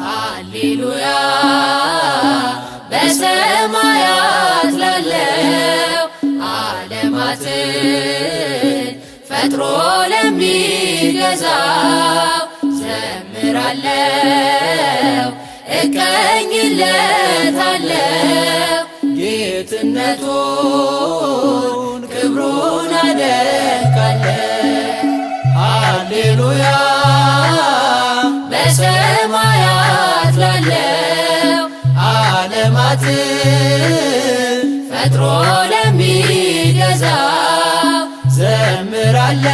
ሃሌሉያ በሰማያት ላለው ዓለማትን ፈጥሮ ለሚገዛው ዘምራለው እቀኝለታለው ጌትነቱን ክብሩን አደንቃለሁ። ሃሌሉያ በሰማያት ላለው ዓለማትን ፈጥሮ ለሚገዛው ዘምራለሁ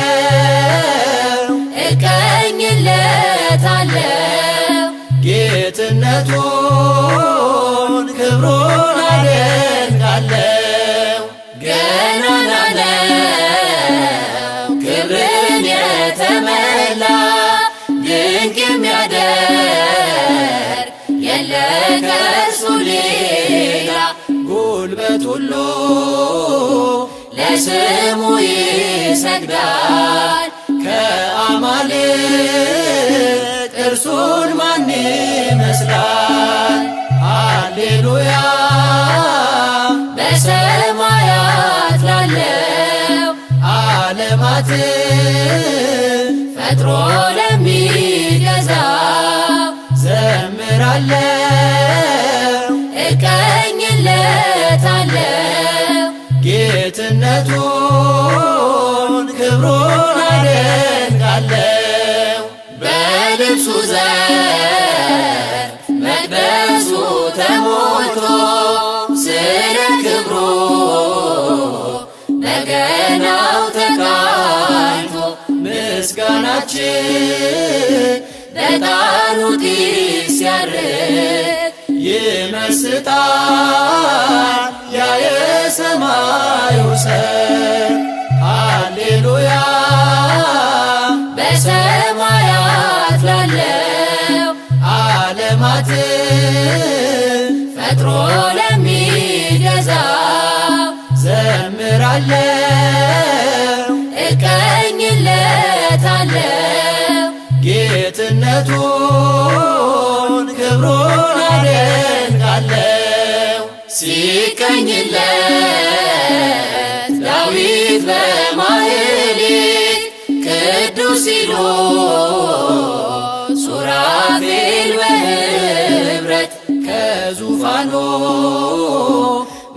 እቀኝለታለው ጌትነቱን ክብሩን አደንቃለሁ። ገናና ነው ክብርን የተመላ ድንቅ የሚያደርግ የለ ከእርሱ ሌላ። ጉልበት ሁሉ ለስሙ ይሰግዳል። ከአማልክት እርሱን ማን ይመስላል? ሃሌሉያ በሰማያት ላለው ዓለማትን ፈጥሮ ለሚገዛው ዘምራለሁ እቀኝለታለው ጌትነቱን ክብሩን አደንቃለሁ። በልብሱ ዘርፍ መቅደሱ ተሞልቶ ስለ ክብሩ በገናው ተቃኝቶ ምስጋናችን በጣኑ ጢስ ሲያርግ ይመስጣል ያ የሰማዩ ሰው። ሃሌሉያ በሰማያት ላለው ዓለማትን ፈጥሮ ለሚገዛው ዘምራለሁ እቀኝለታለው ጌትነቱን ክብሩን አደንቃለሁ። ሲቀኝለት ዳዊት በማህሌት ቅዱስ ሲሉ ሱራፌል በኅብረት ከዙፋኑ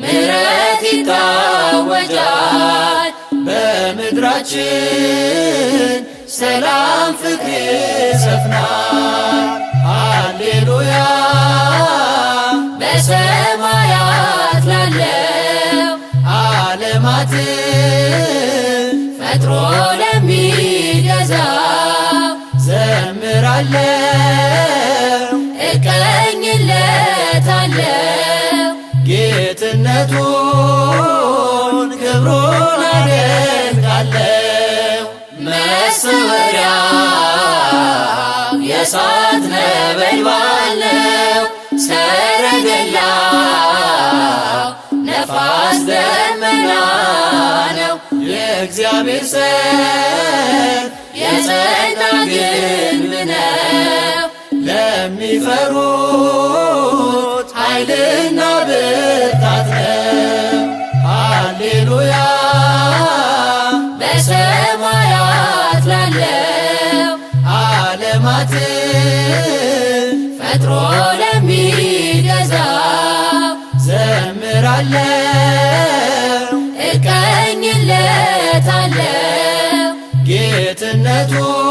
ምሕረት ይታወጃል። በምድራችን ሰላም ፍቅር ይሰፍናል። ሃሌሉያ በሰማያት ላለው ዓለማትን ፈጥሮ ለሚገዛው ዘምራለሁ እቀኝለታለው ጌትነቱን ክብሩን አደንቃለሁ። መሰወሪያው የእሳት ነበልባል ነው። ሰረገላው ነፋስ ደመና ነው። የእግዚአብሔር ሰልፍ የጸና ግንብ ነው። ለሚፈሩት ኃይልና ብርታት ነው። ሃሌሉያ በሰማያት ላለው ዓለማትን ፈጥሮ ለሚገዛው ዘምራለሁ እቀኝለታለው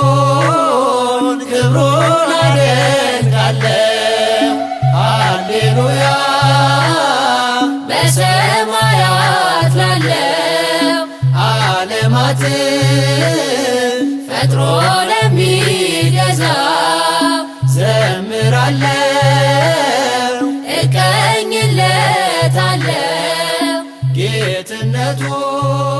ጌትነቱን ክብሩን አደንቃለሁ። ሃሌሉያ በሰማያት ላለው ዓለማትን ፈጥሮ ለሚገዛው ዘምራለሁ እቀኝለታለው ጌትነቱን